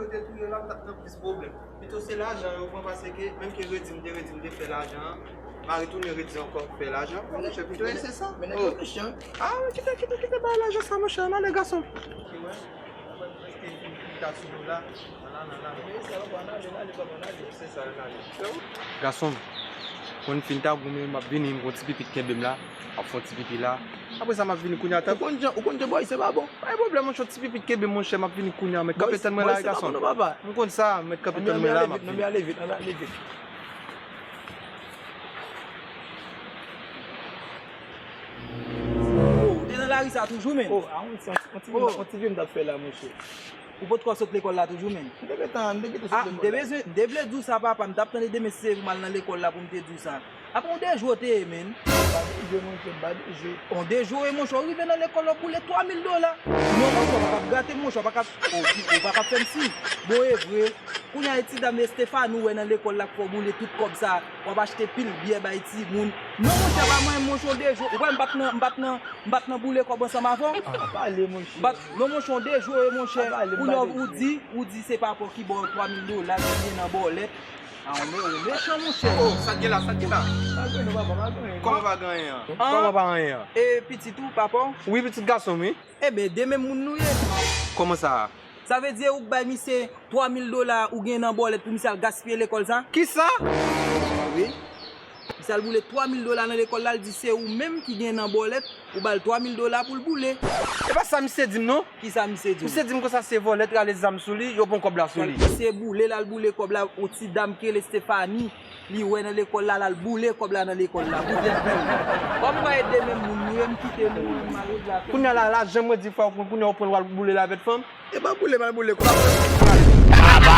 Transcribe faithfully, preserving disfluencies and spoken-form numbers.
Te touye la, m t ap nan plis pwoblèm. Pito se lajan yo pran, paske menm ke redi m te redi m te fè lajan an, m a retounen redi ankò fè lajan ankò, monchè, pito e se sa. Men nèg yo mechan. A wi, kite, kite, kite bay lajan sa, monchè, ann ale gason. Ki wè, mwen prèske fin ta sou nou la. Ann ale, ann ale. Se sa, ann ale, ann ale, papa, ann ale. Se sa, ann ale. Gason, mwen fin ta goumen, m ap vini, m gon ti pipi k kenbe m la, m ap fè yon ti pipi la. Apre sa, m ap vini kounye a. Ou konn jan, ou konn jan bòy se pa bon. Pa gen pwoblèm, monchè, ti pipi kenbe m, monchè, m ap vini kounye a, mèt kanpe tèt mwen la, gason. M konn sa, mèt kanpe tèt mwen la, m ap vini. Ann ale vit, ann ale vit. Ou te nan lari sa toujou, men? Oh, a yon ti, yon ti, yon ti vye m t ap fè la, monchè. Ou potko sot lekòl la toujou, men? M te gentan, m te gentan sot lekòl la. Ah, m te bezwen, m te vle di w sa, papa, m t ap tande demen se pou m al nan lekòl la pou m te di w sa. Apa yon dejwe w te ye, men? M pa dejwe, monchè, m pa dejwe. On dejwe w ye, monchè, w rive nan lekòl la, w boule twa mil dola. Non, monchè, w pa kab gate m, monchè, w pa kab, w, w pa kab fè m si. Bon, e vre. Kounye a, e ti dam Estefani w wè nan lekòl la k fè w boule tout kòb sa, w ap achte pil byè bay timoun. Non, monchè, pa mwen, monchè, yon dejwe. Ou wè, m pa t nan, m pa t nan, m pa t nan boule kòb ansanm avè w. Ah, pale, monchè. M pa t, non, monchè, yon dejwe w ye, monchè. Kounye a, ou di, ou di se papa w ki ba w twa mil dola ki gen nan bòlèt. Ah, ou me-, ou mechan, monchè. Oh, sa k gen la, sa k gen la? Pa gen anyen, papa, pa gen anyen. Kòman pa gen anyen an? Kòman pa anyen an? E pitit ou, papa w? Wi, pitit gason m, wi. Eben, de menm moun nou ye. Kòman sa? Sa vle di ou k bay misye twa mil dola ou gen nan bòlèt pou misye al gaspiye lekòl sa? Kisa? Wi. Misye al boule twa mil dola nan lekòl la, l di se ou menm ki gen nan bòlèt, ou ba l twa mil dola pou l boule. E pa sa misye di m non. Kisa misye di w? Misye di m konsa se vòlè t rale zam sou li, yo pran kòb la sou li. Misye boule l, al boule kòb la, yon ti dam ki rele Stefani, li wè nan lekòl la, l al boule kòb la nan lekòl la. Pou tèt li. Kòm mwen ede menm moun, nou menm kite nou, nou mal regle afè. Kounye a la, lajan mwen di fwa, kounye a ou pran l, w al boule l avèk fanm. E pa boule m al boule kòb la.